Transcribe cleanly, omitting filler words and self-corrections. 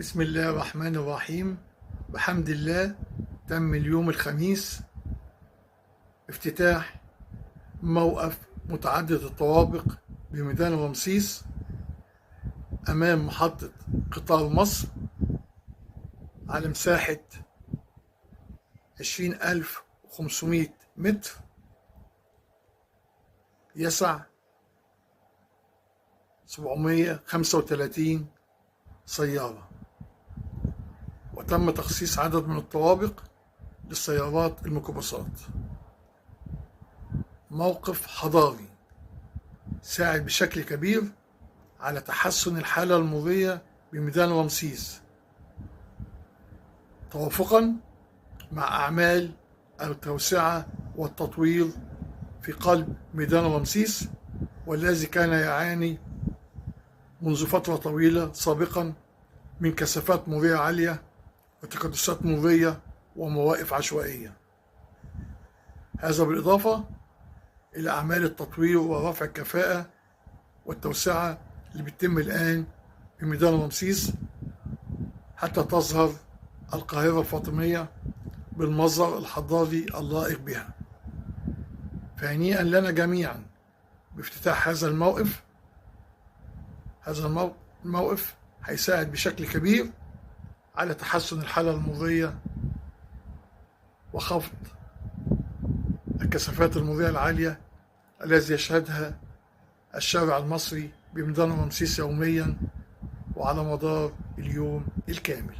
بسم الله الرحمن الرحيم. بحمد الله تم اليوم الخميس افتتاح موقف متعدد الطوابق بميدان رمسيس أمام محطة قطار مصر على مساحة 20,500 متر، يسع 735 سيارة، وتم تخصيص عدد من الطوابق للسيارات الميكروباصات. موقف حضاري ساعد بشكل كبير على تحسن الحالة المرورية بميدان رمسيس، توافقا مع أعمال التوسعة والتطوير في قلب ميدان رمسيس، والذي كان يعاني منذ فترة طويلة سابقا من كثافات مرورية عالية وتكدسات مرورية ومواقف عشوائية. هذا بالإضافة إلى أعمال التطوير ورفع الكفاءة والتوسعة اللي بتتم الآن في ميدان رمسيس حتى تظهر القاهرة الفاطمية بالمظهر الحضاري اللائق بها. فهنيئا لنا جميعا بافتتاح هذا الموقف. هذا الموقف هيساعد بشكل كبير على تحسن الحالة المرورية وخفض الكثافات المرورية العالية التي يشهدها الشارع المصري بميدان رمسيس يوميا وعلى مدار اليوم الكامل.